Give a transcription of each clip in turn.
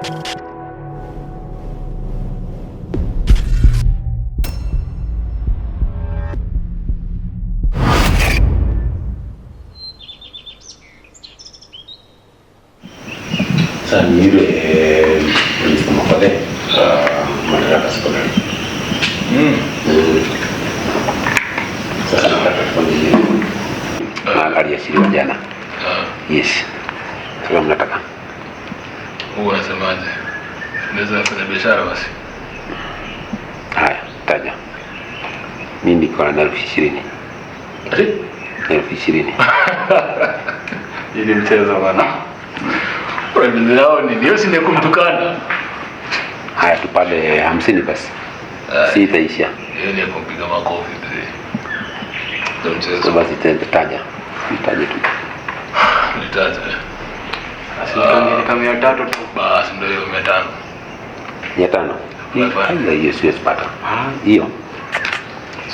Sasa ni yule Mr. Makole Madaraka Secondary. Sasa nataka tufanye hivi. Na aliachiliwa jana. Yes. Sasa mnataka? Wewe unasemaje? Unaweza fanya biashara basi. Haya, taja. Mimi niko na 20,000. Ati? 20,000. Ili mchezo bana. Wewe ni hiyo si ni kumtukana. Haya, tupale 50 basi. Si itaisha. Hiyo ni kumpiga makofi mzee. Ndio mchezo. Sasa basi taja. Taja tu. Nitaja. Sasa ni 300 tu. Basi ndio hiyo 500. 500. Hiyo hiyo siwezi pata. Hiyo.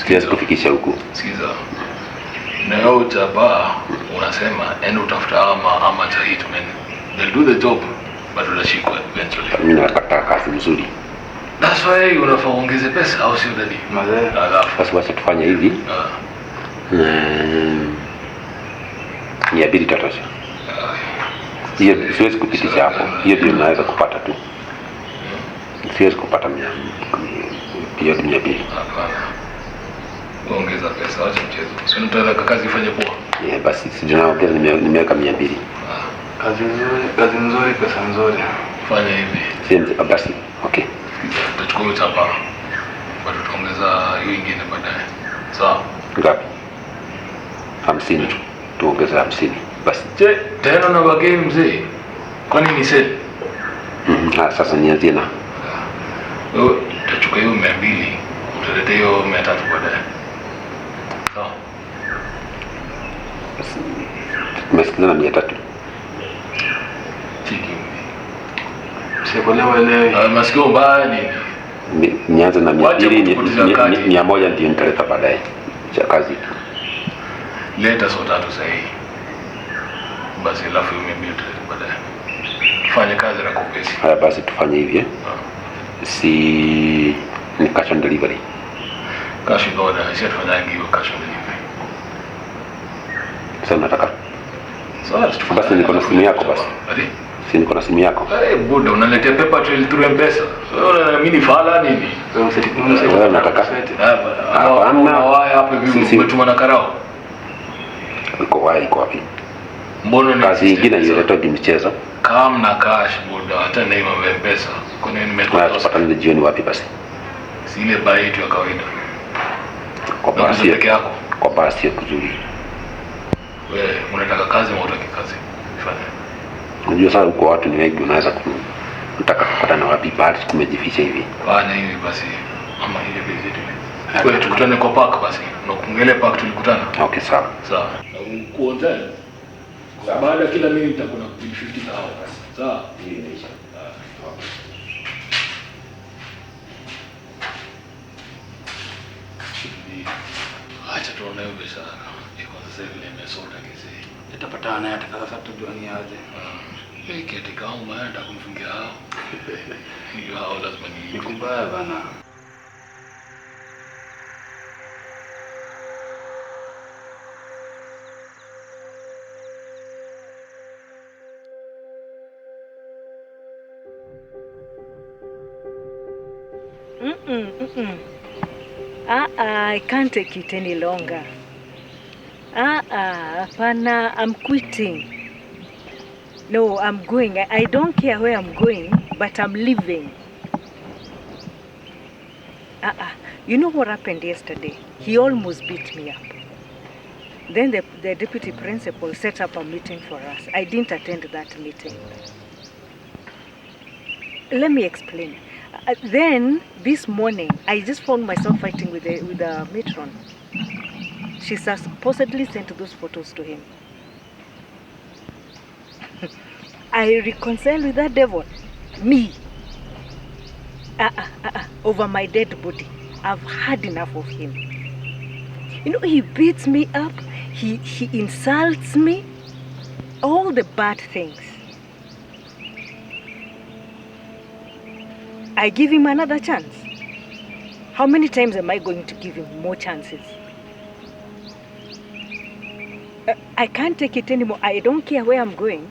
Siwezi kufikisha huku. Sikiza. Na wewe utapaa unasema enda utafuta ama cha hitman. They'll do the job but utashikwa eventually. Mimi napata kazi nzuri. That's why unafaa uongeze pesa au sio dadi? Mazee. Alafu Basi wacha tufanye hivi. 200 itatosha. Hiyo siwezi kupitisha hapo. Hiyo ndio naweza kupata tu. Siwezi kupata 200. Hapana. Ongeza pesa, acha mchezo. Si unataka kazi ifanye poa. Yeah, basi sijui nimeweka 200. Kazi nzuri, pesa nzuri. Fanya hivi. Sio basi. Okay. Tutachukua chapa. Bado tutaongeza hiyo nyingine baadaye. Sawa. Ngapi? 50. Tuongeze 50. Basi. Je, tena na bageni mzee. Kwa nini sasa? Sasa nianzie na. Wewe utachukua hiyo 200, utaleta hiyo 300 baadaye. Sawa. Tumesikilizana 300. Chiki. Sikuelewa elewi. Masikio mbaya nini? Nianze na 200, 100 ndio nitaleta baadaye. Cha kazi. Leta so 3 sahihi. Basi alafu hiyo 200 utaleta baadaye. Tufanye kazi na kupesi. Haya basi tufanye hivi. Si ni cash on delivery. Cash on order, sisi tufanyaje hiyo cash on delivery? Sasa nataka. Sasa basi niko na simu yako basi. Ati? Si niko na simu yako. Eh, buda unaletea paper trail through M-Pesa. Wewe mimi ni fala nini? Wewe unataka? Hapana. Waya hapo hivi umetuma na karao. Iko waya iko wapi? Mbona ni kazi nyingine ileta mchezo? Kama na cash buda, hata na hiyo M-Pesa. Kwa nini nimetoa? Tupatane jioni wapi basi? Si ile baa yetu ya kawaida. Kwa basi peke yako. Kwa basi ya kuzuri. Wewe unataka kazi au unataka kazi? Fanya. Unajua sasa huko watu ni wengi, unaweza kutaka kupatana wapi bali kumejificha hivi. Fanya hivi basi ama ile visit. Wewe tukutane kwa park basi. Unakumbuka park tulikutana? Okay, sawa. Sawa. Kuanza. Baada kila mimi nitakuna 50,000 basi. Sawa. Hii inaisha. Acha tuone hiyo biashara. Iko sasa hivi nimesota kizee. Tutapatana naye sasa tujue ni aje. Eh, keti kama maana kumfungia hao. Hiyo hao lazima ni nikumbaya bana. I can't take it any longer. Hapana, I'm quitting. No, I'm going. I don't care where I'm going, but I'm leaving. You know what happened yesterday? He almost beat me up. Then the deputy principal set up a meeting for us. I didn't attend that meeting. Let me explain. Then, this morning, I just found myself fighting with the matron. She supposedly sent those photos to him. I reconciled with that devil. Me. Over my dead body. I've had enough of him. You know, he beats me up. He insults me. All the bad things. I give him another chance. How many times am I going to give him more chances? I can't take it anymore. I don't care where I'm going.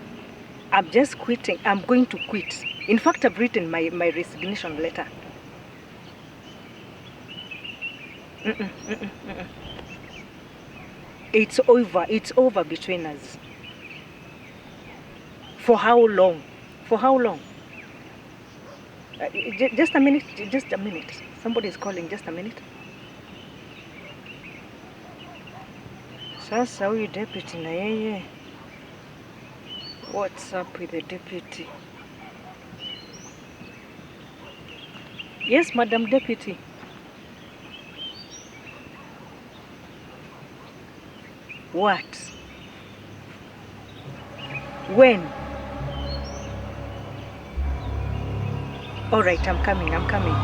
I'm just quitting. I'm going to quit. In fact, I've written my resignation letter. Mm-mm, mm-mm, mm-mm. It's over. It's over between us. For how long? For how long? Just a minute. Just a minute. Somebody is calling. Just a minute. Sasa huyu deputy na yeye. What's up with the deputy? Yes, Madam Deputy. What? When? All right, I'm coming, I'm coming.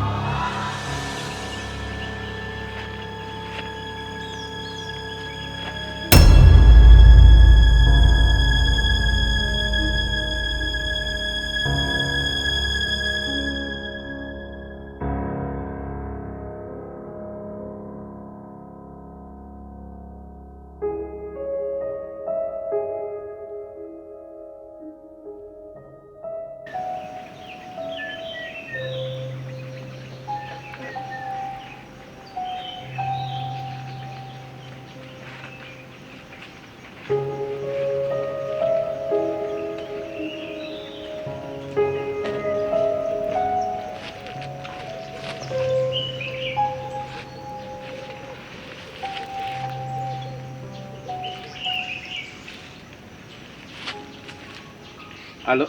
Hello?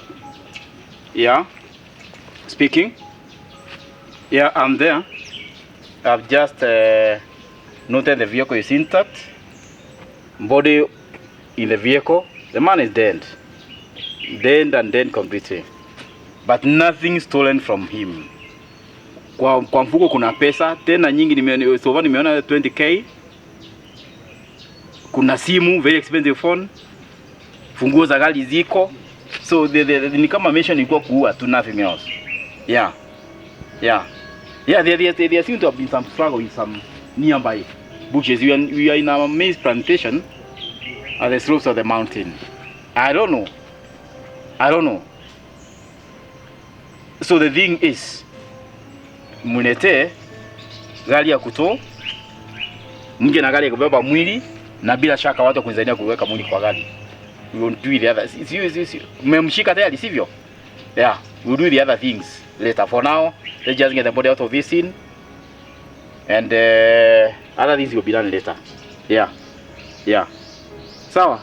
Yeah? Speaking? Yeah, I'm there. I've just noted the vehicle is intact. Body in the vehicle. The man is dead. Dead and dead completely. But nothing stolen from him. Kwa mfuko kuna pesa, tena nyingi nimeona 20k. Kuna simu, very expensive phone. Funguo za gari ziko. So the ni kama mission ilikuwa kuua tu, nothing else. Yeah. Yeah. Yeah, there seem to have been some struggle in some nearby bushes. We are in our maize plantation at the slopes of the mountain. I don't know. I don't know. So the thing is, mlete gari ya kutoa, mje na gari ya kubeba mwili, na bila shaka watu kunisaidia kuweka mwili kwa gari. We won't do the other. Mmemshika tayari, sivyo? Yeah, we'll do the other things later. For now, let's just get the body out of this scene, and other things will be done later. Yeah, yeah. Sawa.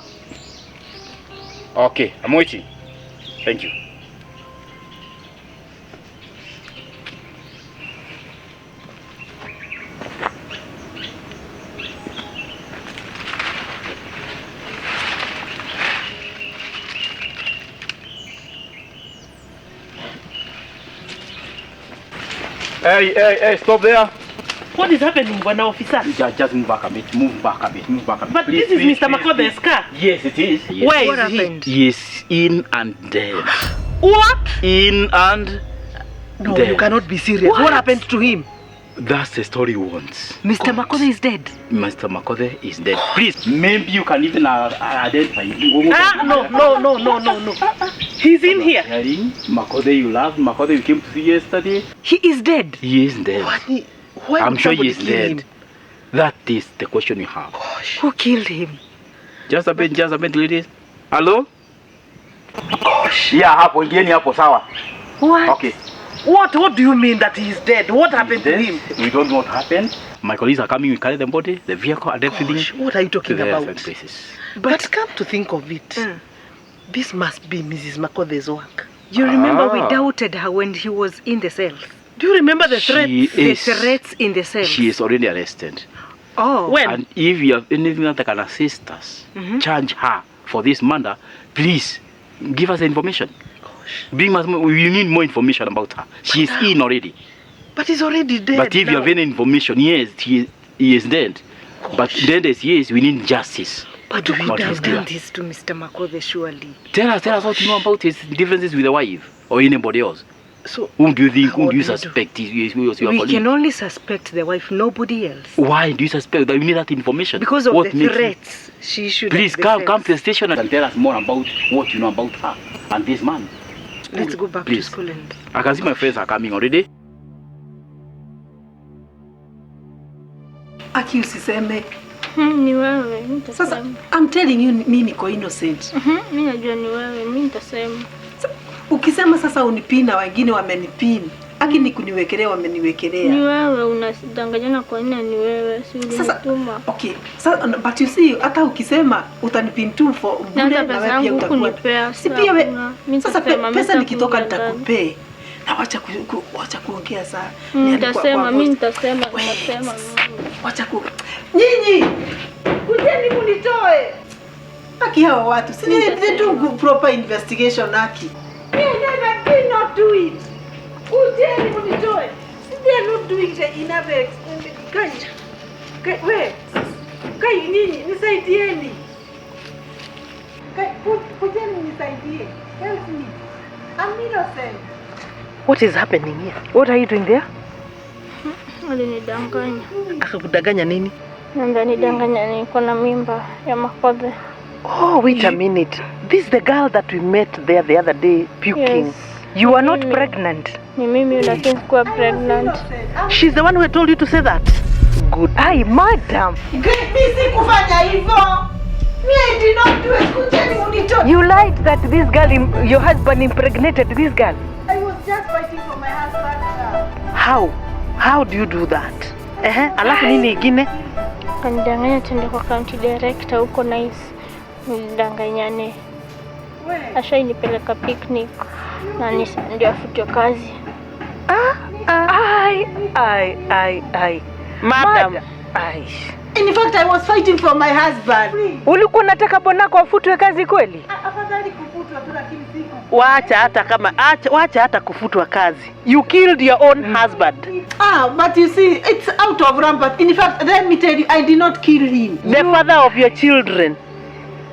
Okay, I'm waiting. Thank you. Hey, hey, hey, stop there. What is happening, Bwana Officer? Just move back a bit, move back a bit, move back a bit. But please, this is please, Mr. Makothe's car. Yes, it is. Yes. Where What is he? happened? He is in and dead. What? In and No, dead. you cannot be serious. What happened to him? That's the story you want. Mr. Makothe is dead. Mr. Makothe is dead. Please, maybe you can even identify him. Ah, no, no, no, no, no, no. He's in here. Makothe you love, Makothe you came to see yesterday. He is dead. He is dead. What? Why I'm would sure he somebody is kill dead. him? That is the question you have. Gosh. Who killed him? Just a bit, ladies. Hello? Gosh. Yeah, hapo, ingieni hapo, sawa. What? Okay. What do you mean that he is dead? What happened to him? We don't know what happened. My colleagues are coming, we carry the body, the vehicle, and everything. Gosh, what are you to talking the about? different places. But come to think of it, this must be Mrs. Makothe's work. You remember we Ah. doubted her when he was in the cells. Do you remember the threat? She The is, threats in the cells. she is already arrested. Oh. When? And if you have anything that can assist us, charge her for this murder, please give us the information. Gosh. Bring us, we need more information about her. She is in already. But he's already dead. But if you now. have any information, yes, he is dead. But dead as he is, we need justice. But we Not would have his done killer. this to Mr. Makothe, surely. Tell us what you know about his differences with the wife or anybody else. So Whom do you think, whom what do you do we do? suspect is your We colleague? can only suspect the wife, nobody else. Why do you suspect that? You need that information. Because of What the makes you- threats she issued. Please at the come cells. to the station and tell us more about what you know about her and this man. Let's go back Please. to school and I can see my friends are coming already. Aki, usiseme. Ni wewe, mi Sasa nitasema. I'm telling you, mi niko innocent. Mi najua ni wewe, mi nitasema. Ukisema sasa unipina, wengine wamenipin. Aki ni kuniwekelea, Ni wameniwekelea. wewe unadanganyana kwa nini ni wewe? Si Sasa ulinituma. okay, sasa but you see, hata ukisema utanipin tu for Na bure hata na pesa wewe pia yangu utakuwa. hukunipea. Si pia we, Hakuna. Mi sasa nitasema, mi pesa nikitoka nitakudanganya. nitakupea. Na wacha kuongea sana. Yaani kwa Nitasema, mi voice. nitasema, We, nitasema mimi. Wacha ku nyinyi kujeni munitoe. Aki, hawa watu si they do good proper investigation aki. Me never did not do it. Kujeni munitoe. Si they are not doing the enough kai. Kai we. Kai nyinyi nisaidieni. Kai kujeni nisaidie. Help me. I'm innocent. What is happening here? What are you doing there? Alinidanganya. Akakudanganya nini? Namba nidanganya niko na mimba ya Makodhe. Oh, wait a minute. This is the girl that we met there the other day puking. Yes. You are not Mimi. pregnant. Ni mimi lakini sikuwa pregnant. She's the one who told you to say that. Good. Ai, madam. Mi sikufanya hivyo. Me, I did not do it. Kujeni munitoe. You lied that this girl, your husband impregnated this girl. I was just fighting for my husband. How? How do you do that? Ehe, alafu nini ingine? Kanidanganya tuende kwa county director huko Nice. Nidanganyane. Ashainipeleka picnic na ndio afutwe kazi. Ai, ai, ai, ai. Madam. Ai. In fact, I was fighting for my husband. Ulikuwa unataka bwanako afutwe kazi kweli? Afadhali kufutwa tu lakini siku. Wacha hata kama wacha hata kufutwa kazi. You killed your own husband. Ah, but you see, it's out of rampart. In fact, let me tell you, I did not kill him. The father of your children.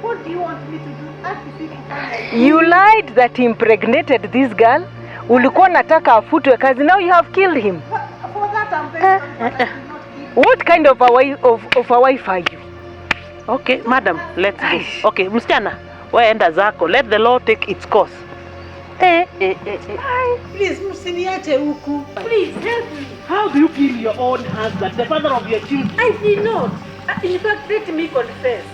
What do you want me to do? Aki sikufanya. You lied that he impregnated this girl. Ulikuwa unataka afutwe kazi. Now you have killed him. For that I'm very sorry, but I did not kill him. What kind of a wife, of a wife are you? Okay, madam, let's go. Okay, msichana, wewe enda zako. Let the law take its course. Eh, eh, eh, eh. Please, msiniache huku. Please help me. How do you kill your own husband, the father of your children? I did not. In fact, let me confess.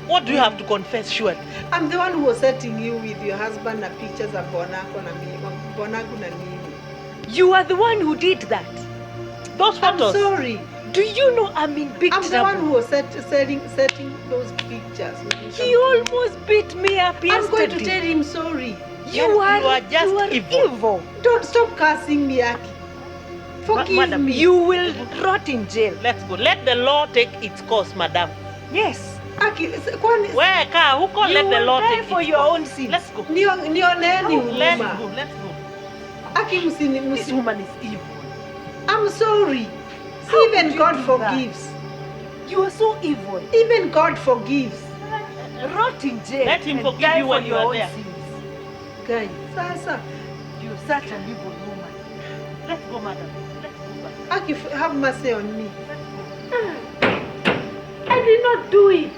What do you have to confess, surely? I'm the one who was setting you with your husband na pictures za bwanako na mimi, bwanangu na mimi. You are the one who did that. Those I'm photos. sorry. Do you know I'm in big I'm the one trouble? who was setting those pictures. He almost beat me up yesterday. I'm going to tell him sorry. You are, You are just you are evil. evil. Don't stop cursing me, Aki. Forgive Madam, me. You will rot in jail. Let's go. Let the law take its course, madam. Yes. Aki, kwani Wewe kaa huko, You let the will law die take for its your course. own sins. Let's go. nioneni Let's huruma. go. Let's go. Aki, msini This msini. woman is evil. I'm sorry. How Even could you God do forgives. You are so evil. Even God forgives. Rot in jail. Let him and forgive die you for when you your are own there. sins. Guy, sasa You're such an evil woman. Let's go, madam. Let's go back. Aki, have mercy on me. I did not do it.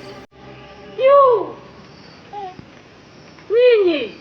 You. Nyinyi.